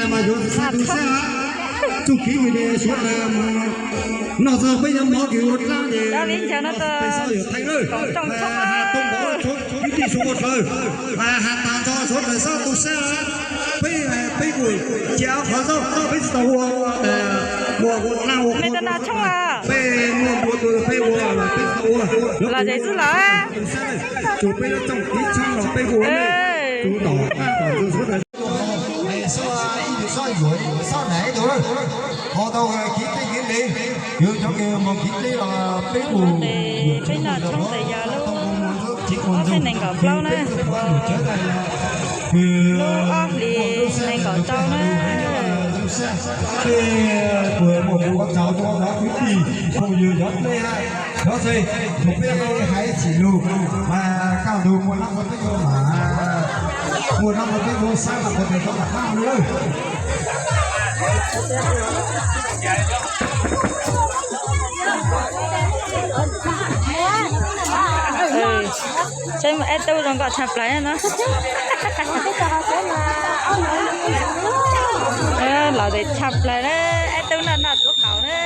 Mas yuav xa tus sab, txuj kev video suav daws noj txog peb nyob mov kws ua dlaab ces peb xav yuav theej lawm. Has tau npov kwv tij suav ua dlawg, has tas nrho suav daws xob tu sab, peb, peb kuj cia qhov zaub peb tsis tau ua, muaj ua dlaab ua qhua, peb muaj npua tua peb ua los peb tsis tau ua. Los zem xwb los. Tus peb lub tsoom kev tshoob los peb ua, tus tom qab tom ntxwg suav daws. Xob ib tug xob yuav xob daim tus, ho tau kev tij kev ntev, yog cov kws mus kev tij los peb mus, peb noj tshoob tes yog lub ob txhiab nees nkaum plaub na, lub ob hlis nees nkaum rau na. Tej puas muaj ua tsaug rau cov kwv tij phooj ywg cov dlej na, cov txhia tus peb hais tsis lug, mas kaj ntug muaj nab muaj teb rau mas, muaj nab muaj teb rau sab mas puas tes rau tom qab lawm. Seb mus eb tub zoo nkauj tshaj plaws no. Los zem tshaj plaws na, eb tub noj noj tsuav qaum na.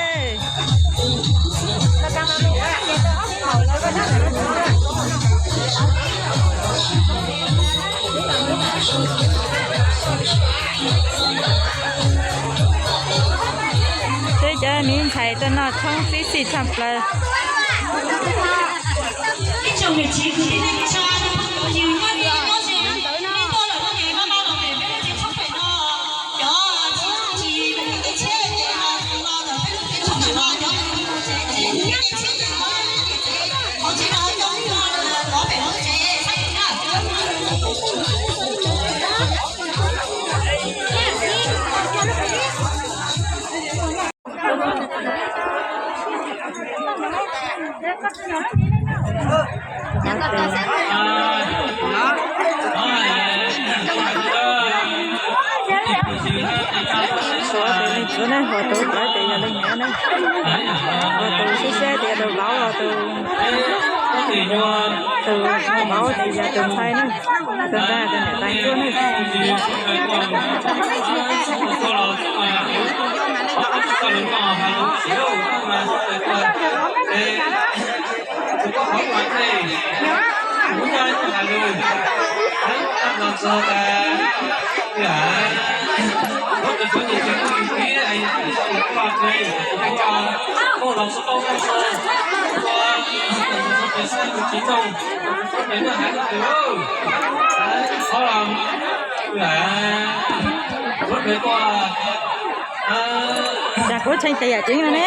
Seb cov me ntxhais tuaj noj tshoob xib xij tshaj plaws. Suav tus neeg tsuav na, hos tus plawv tes yog leej niam na, hos tus sib sab tes yog tus vauv, hos tus, tus vauv tes yog tus ntxhais na, tus ntxhais tus niam tais cuab na. Cas kuv tshee tes yam tseev no ne.